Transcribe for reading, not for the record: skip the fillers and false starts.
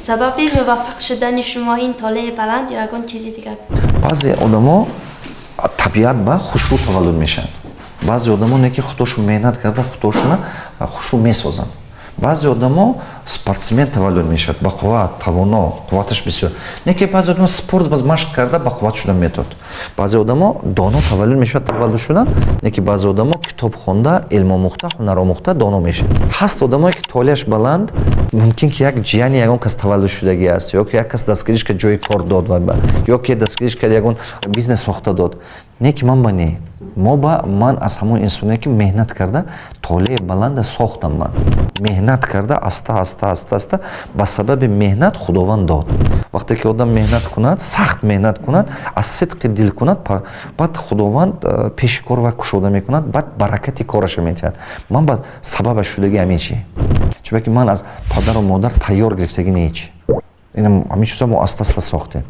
Сабаби муваффақ шудани шумо ин толеи баланд ё ягон чизи дигар? Баъзе одамо табиат ба хушрӯ таваллуд мешаванд, баъзе одамо не, ки худошон меҳнат карда, худошона хушрӯ месозанд. Баъзе одамо спортсмен таваллуд мешавад, бақувват, тавоно, қувваташ бисёр, не ки баъзе одамо спорт баз машқ карда, бақувват шуда метавад. Баъзе одамо доно таваллуд мешавад, таваллуд шудан, не ки баъзе одамо китоб хонда, илм омӯхта, ҳунар омӯхта, доно мешавад. Ҳаст одамое, ки толеаш баланд, мумкин ки як ҷияни ягон кас таваллуд шудагӣ аст ё ки як кас дастгириш кард, ҷои кор дод ё ки дастгириш кард, ягон бизнес сохта дод. Не ки ман ба не, мо ба ман аз ҳамон инсоне, ки меҳнат карда, толеи баланда сохтам. Ман меҳнат карда, аста аста, аста аста, ба сабаби меҳнат Худованд дод. Вақте ки одам меҳнат кунад, сахт меҳнат кунад, аз сидқи дил кунад, баъд Худованд пеши кор ва кушода мекунад, баъд баракати кораша метиҳад. Ман ба сабабаш шудаги ҳамин чи, чунки ман аз падару модар тайёр гирифтагӣ не ҳеч. Ҳамин чизо мо аста аста сохтем.